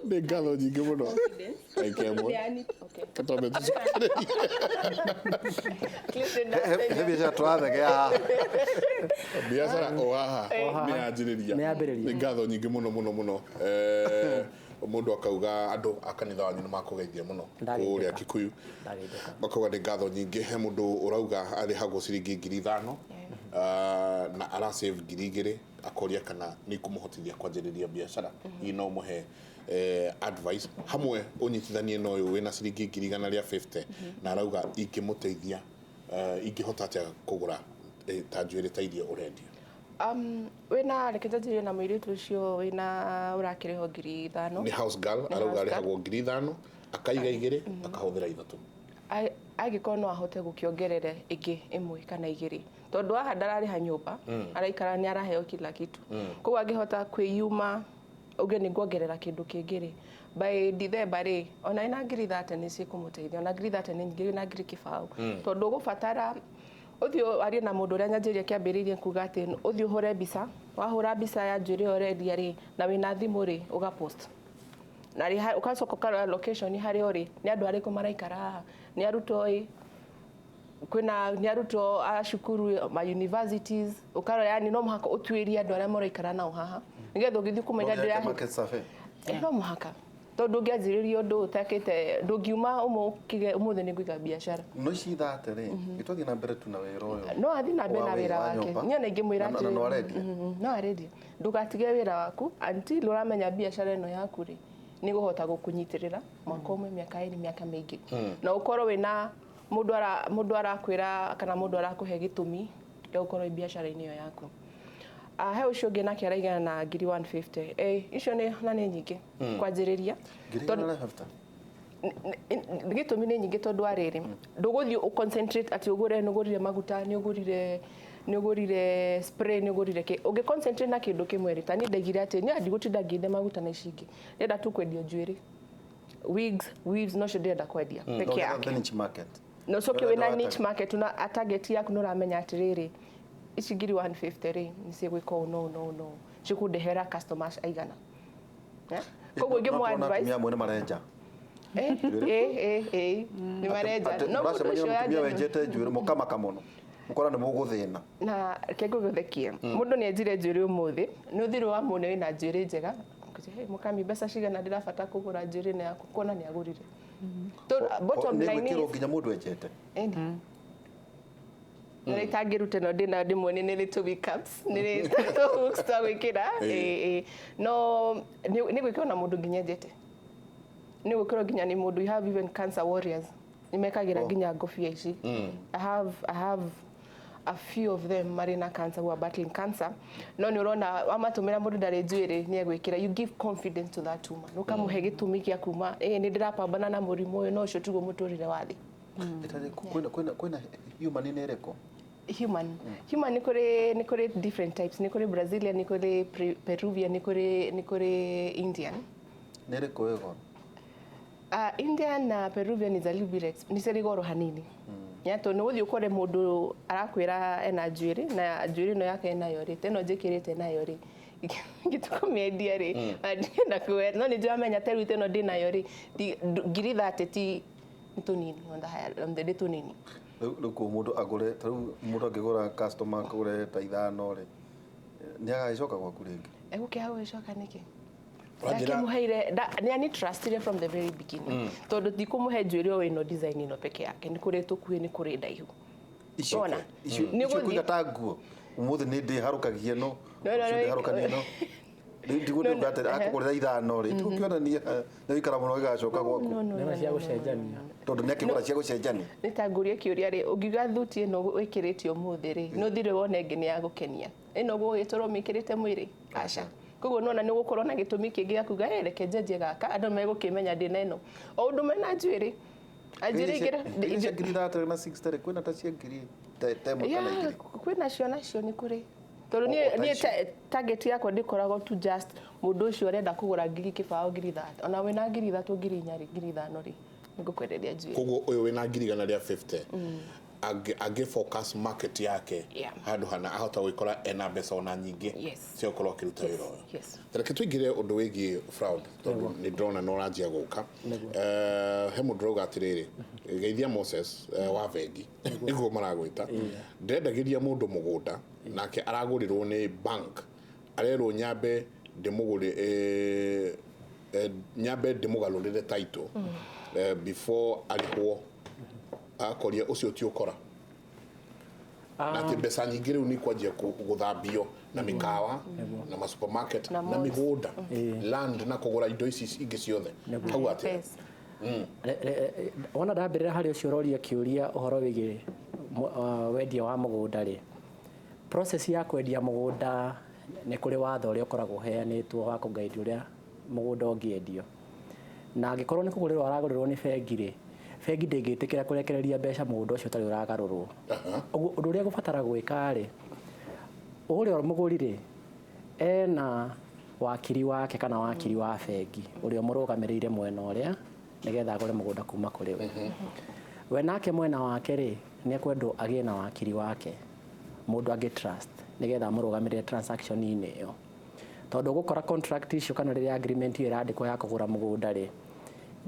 Nĩ ngatho nyingĩ mũno. Ndagĩka ĩmwe. Twambe tũcokererie. He biacara tũrathegea haha. Biacara o haha haha. nĩ yanjĩrĩria. Nĩ yambĩrĩria. Nĩ ngatho nyingĩ mũno mũno mũno. Mũndũ akauga andũ a kanitha wanyu nĩ makũgeithia mũno Ndageithĩka. kũrĩa Kikuyu. Ndageithĩka. Makauga nĩ ngatho nyingĩ. He mũndũ ũrauga arĩhagwo ciringi 5,000, na ara save 2,000, akoria kana nĩ ikũmũhotithia kwanjĩrĩria biacara. Hihi no mũhe advice hamwe ũnyitithanie na ũyũ wĩna ciringi 150,000 na arauga ingĩmũteithia, ingĩhota atĩa kũgũra ta njuĩrĩ ta iria ũrendia? Wĩna reke njanjĩrĩrie na mũirĩtu ũcio wĩna ũrakĩrĩhwo 5,000. Nĩ house girl. Nĩ arauga house girl. arĩhagwo 5,000, akaiga 2, akahũthĩra 3. Angĩkorwo no ahote gũkĩongerera ĩngĩ ĩmwe kana igĩrĩ, tondũ haha ndararĩha nyũmba, araikara nĩ araheo kila kitu, koguo angĩhota kwĩyuma uge nĩ nguongerera kĩndũ kĩngĩ rĩ, by December rĩ, ona ĩna 30,000 nĩ cikũmũteithia. Ona 30,000 nĩ nyingĩ, wĩna 20,000, tondũ ũgũbatara ũthiĩ warie na mũndũ ũrĩa nyanjĩrĩria kĩambĩrĩirie kuga atĩ ũthiĩ ũhũre mbica. Wahũra mbica ya njuĩrĩ ĩyo ũrendia rĩ, na wĩna thimũ rĩ, ũgapost na rĩ, ũgacoka ũkarora location harĩa ũrĩ, nĩ andũ arĩkũ maraikara haha, nĩ arutwo ĩ kwĩna, nĩ arutwo a cukuru ma universities. Ũkarora, yani no mũhaka ũtuĩrie andũ arĩa mũraikara nao haha, nĩgetha ũgĩthiĩ kũmenya No ndĩra market survey. No mũhaka, tondũ ũngĩanjĩrĩria ũndũ ũtakĩte, ndũngiuma ũmwe ũkige ũmũthĩ nĩ ngũiga biacara. No ici 30 rĩ, gĩtwathiĩ na mbere tu na wĩra ũyũ. No athiĩ na mbere na wa wĩra wake. nyũmba. Niĩ ona ingĩmwĩra Na no arendia. No arendia. Ndũgatige wĩra waku until ũramenya biacara ĩno yaku rĩ, nĩ gũhota gũkũnyitĩrĩra mwaka ũmwe, mĩaka 2, mĩaka mĩingĩ, na ũkorwo wĩna mũndũ ara mũndũ arakwĩra kana mũndũ arakũhe gĩtũmi gĩa gũkorwo wĩ biacara-inĩ ĩyo yaku. Ah, he ũcio ũngĩ nake araigana na 150,000. Icio nĩ na nĩ nyingĩ kwanjĩrĩria. Ngiri 150. Gĩtũmi nĩ nyingĩ, tondũ wa rĩrĩ, ndũgũthiĩ ũconcentrate atĩ ũgũre, nĩ ũgũrire maguta, nĩ ũgũrire spray, nĩ ũgũrire kĩ. Ũngĩ concentrate na kĩndũ kĩmwe rĩ, ta niĩ ndaigire atĩ niĩ ndigũtinda ngĩendia maguta na ici ingĩ, ndĩrenda tu kwendia njuĩrĩ, wigs, weaves, nocio ndĩrenda kwendia peke yake. The niche market. Na ũcoke Ũrenda wĩna wa niche market na target yaku, nĩ ũramenya atĩrĩrĩ, ici 150,000 rĩ, nĩ cigwĩka ũũ no no no cikũndehera customers aigana. Eh? Koguo ingĩmũ No tuona advice atumia amwe nĩ marenja. Ĩ nĩ marenja. Atĩ No mũndũ mũracemania ũcio na mũtumia yanjia wenjete njuĩrĩ mũkamaka mũno, mũkora nĩ mũgũthĩna. Na reke ngũgũthekie, mũndũ nĩ enjire njuĩrĩ ũmũthĩ, nĩ ũthire wa muone wĩna njuĩrĩ njega. Ngũthiĩ, "Hey, mũkami, mbeca cigana? Ndĩrabata kũgũra njuĩrĩ ĩno yaku." Kuona nĩ agũrire. Bottom Nĩ line gwĩkĩrwo is nginya mũndũ enjete. Ĩni. Na itangĩruta ĩno ndĩnayo ndĩmuonie, nĩ little wig caps, nĩ tũ hooks twa gwĩkĩra. Ĩ, no nĩ gwĩkĩrwo na mũndũ nginya enjete, nĩ gwĩkĩrwo nginya nĩ mũndũ. You have even cancer warriors nĩ mekagĩra nginya ngobia ici. I have a few of them marĩ na cancer, who are battling cancer, no nĩ ũrona wamatũmĩra mũndũ ndarĩ njuĩrĩ, nĩ egwĩkĩra. You give confidence to that woman, ũkamũhe gĩtũmi gĩa kuma nĩ ndĩrapambana na mũrimũ ũyũ, no ũcio tiguo mũtũrĩre wa thĩ. Ĩtarĩ kwĩna human nĩ ĩrĩkũ? Human nĩ kũrĩ different types: nĩ kũrĩ Brazilian, nĩ kũrĩ Peruvian, nĩ kũrĩ Indian. Nĩ ĩrĩkũ ĩ goro? Indian na Peruvian is a little bit nĩ cirĩ goro hanini ya, tondũ nĩ ũgũthiĩ ũkore mũndũ arakwĩra ena njuĩrĩ, na njuĩrĩ ĩno yake enayo rĩ, ta ĩno njĩkĩrĩte nayo rĩ, ngĩtua kũmĩendia rĩ, na ndĩrenda no nĩ ndĩramenya ta rĩu ta ĩno ndĩnayo rĩ, 30,000 ti nĩ tũnini on the higher, on the nĩ tũnini. Rĩu kũ mũndũ agũre, ta rĩu mũndũ angĩgũra, customer akũgũre ta ithano rĩ, nĩ agagĩcoka gwaku rĩngĩ? Egũkĩaga gũgĩcoka nĩkĩ? Ũranjĩra- Ndakĩmũheire nĩ ani trustire from the very beginning, tondũ ndikũmũhe njuĩrĩ o ĩno design ĩno peke yake, nĩ kũrĩ tũkuhĩ, nĩ kũrĩ ndaihu. Icio Wona? icio Nĩ icio ũgũthiĩ- kũiga ta nguo, ũmũthĩ nĩ ndĩharũkagia no No, no, ũcio no, ndĩharũkania no ndigwo No, no, ndĩuga atĩ akũgũrĩra ithano rĩ, tigũkĩonania nĩ wĩikara mũno gĩgacoka gwaku. No, no, Nĩ no, cia no, no, gũcenjania. Tondũ nĩ akĩgũra cia gũcenjania. Nĩ ta ngũrie kĩũria rĩ, ũngiuga thuti ĩno wĩkĩrĩte ũmũthĩ rĩ, nĩ ũthire wone ĩngĩ nĩ ya gũkenia, ĩno gũgĩtũrwo mĩkĩrĩte mwĩrĩ? Aca. Koguo nona nĩ gũkorwo na gĩtũmi kĩngĩ gĩa kuga, "Eh, reke njenjie gaka, andũ megũkĩmenya ndĩna ĩno." O ũndũ mena njuĩrĩ anjuĩrĩ Iria cia 30,000 na 60 rĩ, kwĩna ta cia ngiri ta ĩmwe kana Yeah, 2? Kwĩna cio, nacio nĩ kũrĩ, tondũ O niĩ ta niĩ icio. Target yakwa ndĩkoragwo tu just mũndũ ũcio ũrenda kũgũra 20,000, 30,000. Ona wĩna 3,000, 4,000 rĩ, 5,000 rĩ, nĩngũkwenderia njuĩrĩ. Koguo ũyũ wĩna 150,000. Angĩ focus market yake handũ hana ahota gwĩkora ena mbeca ona nyingĩ cia gũkorwo akĩruta wĩra ũyũ. Reke tũingĩre ũndũ wĩgiĩ fraud, tondũ nĩ ndĩrona nĩ ũranjia gũka. He mũndũ ũrauga atĩrĩrĩ, geithia Moses wa bengi, nĩguo maragwĩta, ndĩrendagĩria mũndũ mũgũnda nake aragũrĩrwo nĩ bank, arerwo nyambe ndĩmũgũrĩ nyambe ndĩmũgarũrĩre title before arĩhwo, akoria ũcio ti ũkora na atĩ mbeca nyingĩ rĩu nĩ ikwanjia gũthambio na mĩkawa na ma supermarket na na malls. mĩgũnda, land, na kũgũra indo ici ingĩ ciothe hau atĩa? Yes. Wona ndambĩrĩra harĩ ũcio ũroria kĩũria ũhoro wĩgiĩ wendia wa mũgũnda rĩ, process ya kwendia mũgũnda nĩ kũrĩ watho ũrĩa ũkoragwo ũheanĩtwo wa kũguide ũrĩa mũgũnda ũngĩendio, na angĩkorwo nĩ kũgũrĩrwo aragũrĩrwo nĩ bengi rĩ, bengi ndĩngĩtĩkĩra kũrekereria mbeca mũgũnda ũcio ũtarĩ ũragarũrwo. Ũguo ũndũ ũrĩa gũbatara gwĩka rĩ, ũrĩa mũgũri rĩ, ena wakiri wake kana wakiri wa bengi ũrĩa ũmũrũgamĩrĩire mwena ũrĩa nĩgetha agũre mũgũnda kuma kũrĩ we. We nake mwena wake rĩ, nĩ ekwendwo agĩe na wakiri wake, mũndũ angĩ trust, nĩgetha amũrũgamĩrĩre transaction-inĩ ĩyo, tondũ ũgũkora contract icio kana rĩrĩa agreement ĩyo ĩrandĩkwo ya kũgũra mũgũnda rĩ,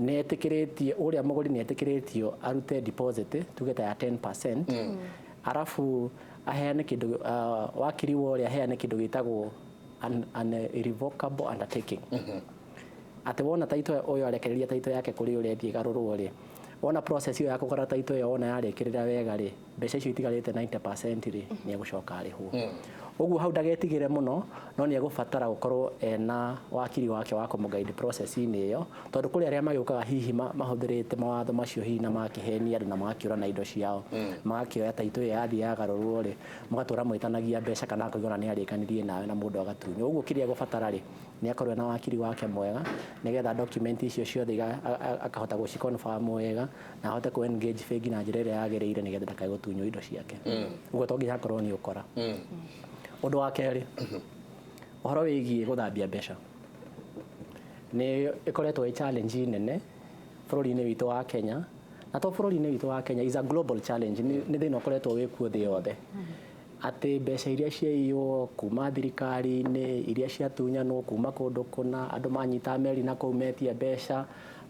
nĩ etĩkĩrĩtie ũrĩa mũgũri nĩ etĩkĩrĩtio arute deposit tuge ta ya 10%, arabu aheane kĩndũ, wakiri wa ũrĩa aheane kĩndũ gĩtagwo an irrevocable undertaking, atĩ wona title ũyũ arekereria title yake kũrĩ ũrĩa ĩthiĩ ĩgarũrwo rĩ, wona process ĩyo ya kũgũra title ĩyo wona yarĩkĩrĩra wega rĩ, mbeca icio itigarĩte 90% rĩ, nĩ egũcoka arĩhwo. Ũguo hau ndagetigĩre mũno, no nĩ egũbatara gũkorwo ena wakiri wake wa kũmũguide process-inĩ ĩyo, tondũ kũrĩ arĩa magĩũkaga hihi mahũthĩrĩte mawatho macio hihi na makĩhenia andũ na magakĩũra na indo ciao, magakĩoya title ĩyo yathiĩ yagarũrwo rĩ, mũgatũra mwĩtanagia mbeca kana akauga ona nĩ arĩkanirie nawe na mũndũ agatunywo. Ũguo kĩrĩa egũbatara rĩ, nĩ akorwo na wakiri wake mwega nĩgetha document icio ciothe akahota gũci-confirm wega na ahote kũ engage bengi na njĩra ĩrĩa yagĩrĩire nĩgetha ndakae gũtunywo indo ciake. Ũguo to nginya akorwo nĩ ũkora. Ũndũ wa kerĩ, ũhoro wĩgiĩ gũthambia mbeca nĩ ĩkoretwo ĩ challenge nene bũrũri-inĩ witũ wa Kenya, na to bũrũri-inĩ witũ wa Kenya, is a global challenge, nĩ thĩna ũkoretwo wĩkuo thĩ yothe, atĩ mbeca iria ciaiywo kuma thirikari-inĩ, iria ciatunyanwo kuma kũndũ kũna, andũ manyita meri na kũu metia mbeca,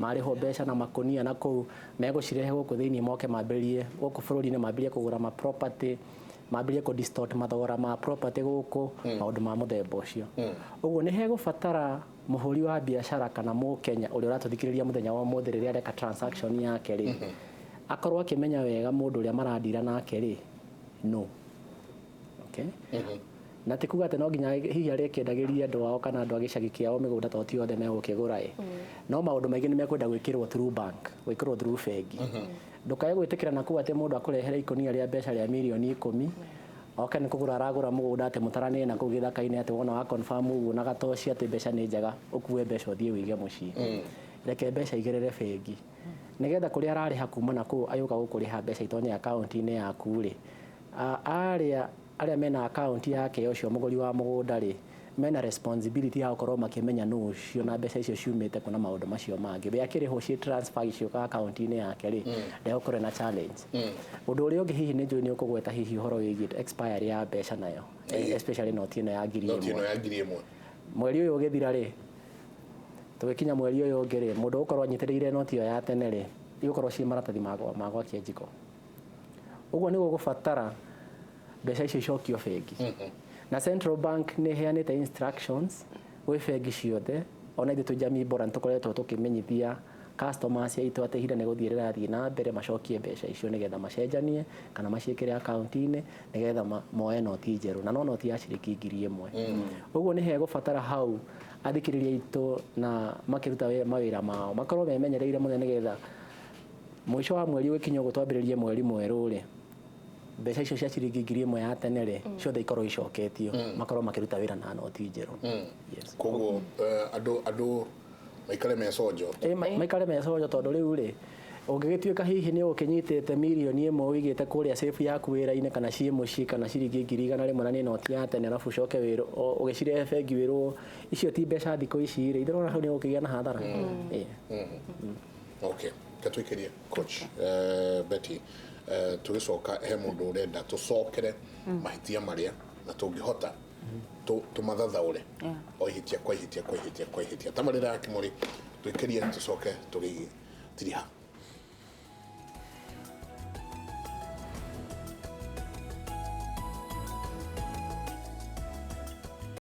marĩhwo mbeca na makũnia na kũu megũcirehe gũkũ thĩinĩ, moke mambĩrĩrie gũkũ bũrũri-inĩ, mambĩrĩrie kũgũra ma property, mambĩrĩrie kũ distort mathogora ma property gũkũ, maũndũ ma mũthemba ũcio. Ũguo nĩ hegũbatara mũhũri wa biacara kana mũkenya ũrĩa ũratũthikĩrĩria mũthenya wa ũmũthĩ, rĩrĩa areka transaction yake rĩ, akorwo akĩmenya wega mũndũ ũrĩa maradira nake rĩ no okay. Na ti kuga atĩ no nginya hihi arĩa kĩendagĩria andũ ao kana andũ a gĩcagi kĩao mĩgũnda, to ti othe megũkĩgũra ĩ, no maũndũ maingĩ nĩ mekwenda gwĩkĩrwo through bank, gwĩkĩrwo through bengi. Ndũkae gwĩtĩkĩra na kũu atĩ mũndũ akũrehere ikũnia rĩa mbeca rĩa mirioni 10, oke nĩ kũgũra aragũra mũgũnda, atĩ mũtaranĩre na kũu gĩthaka-inĩ, atĩ wona wa confirm ũguo na gatoci atĩ mbeca nĩ njega, ũkue mbeca ũthiĩ ũige mũciĩ. Reke mbeca igerere bengi nĩgetha kũrĩa ararĩha kuma na kũu agĩũka gũkũrĩha mbeca itonye akaunti-inĩ yaku rĩ, arĩa arĩa mena akaunti yake ũcio mũgũri wa mũgũnda rĩ, mena responsibility ya gũkorwo makĩmenya nũ ũcio na mbeca icio ciumĩte kuna maũndũ macio mangĩ. We akĩrĩhwo ciĩ transfer gĩciũka akaunti-inĩ yake rĩ, ndegũkorwo na challenge. Ũndũ ũrĩa ũngĩ hihi nĩ njũĩ nĩ ũkũgweta hihi ũhoro wĩgiĩ expiry ya mbeca nayo, especially noti ĩno ya ngiri noti ĩno ĩmwe ya 1000. Mweri ũyũ ũgĩthira rĩ, tũgĩkinya mweri ũyũ ũngĩ rĩ, mũndũ ũgũkorwo anyitĩrĩire noti ĩyo ya tene rĩ, igũkorwo ciĩ maratathi ma gwakia njiko. Ũguo nĩ gũgũbatara mbeca icio icokio bengi, na Central Bank nĩ ĩheanĩte instructions gwĩ bengi ciothe. Ona ithuĩ twĩ Jamii Bora nĩ tũkoretwo tũkĩmenyithia customers aitũ atĩ ihinda nĩ gũthiĩ rĩrathiĩ na mbere macokie mbeca icio nĩgetha macenjanie kana maciĩkĩre akaunti-inĩ nĩgetha moe noti njerũ, na no noti ya ciringi 1000. Ũguo nĩ hegũbatara hau athikĩrĩria aitũ na makĩruta mawĩra mao makorwo memenyereire mũno, nĩgetha mũico wa mweri ũgĩkinya ũguo twambĩrĩrie mweri mwerũ rĩ, mbeca icio cia ciringi 1000 ya tene rĩ, ciothe ikorwo icoketio, makorwo makĩruta wĩra na noti njerũ. Yes. Koguo andũ maikare meconjo. Ĩ, maikare meconjo, tondũ rĩu rĩ, ũngĩgĩtuĩka hihi nĩ ũkĩnyitĩte 1,000,000 ũigĩte kũrĩa safe yaku wĩra-inĩ kana ciĩ mũciĩ kana ciringi 100,000 na nĩ noti ya tene, arabu ũcoke ũgĩcirehe bengi wĩrwo icio ti mbeca thikũ ici rĩ, itherũ hau nĩ ũgũkĩgĩa na hathara. Ĩ. Okay, katwĩkĩrie coach Betty. Tũgĩcoka he mũndũ ũrenda tũcokere mahĩtia marĩa na tũngĩhota tũmathathaũre o ihĩtia kwa ihĩtia kwa ihĩtia kwa ihĩtia. Tabarĩra ya Kĩmũrĩ tũikĩrie, tũcoke tũgĩtiriha.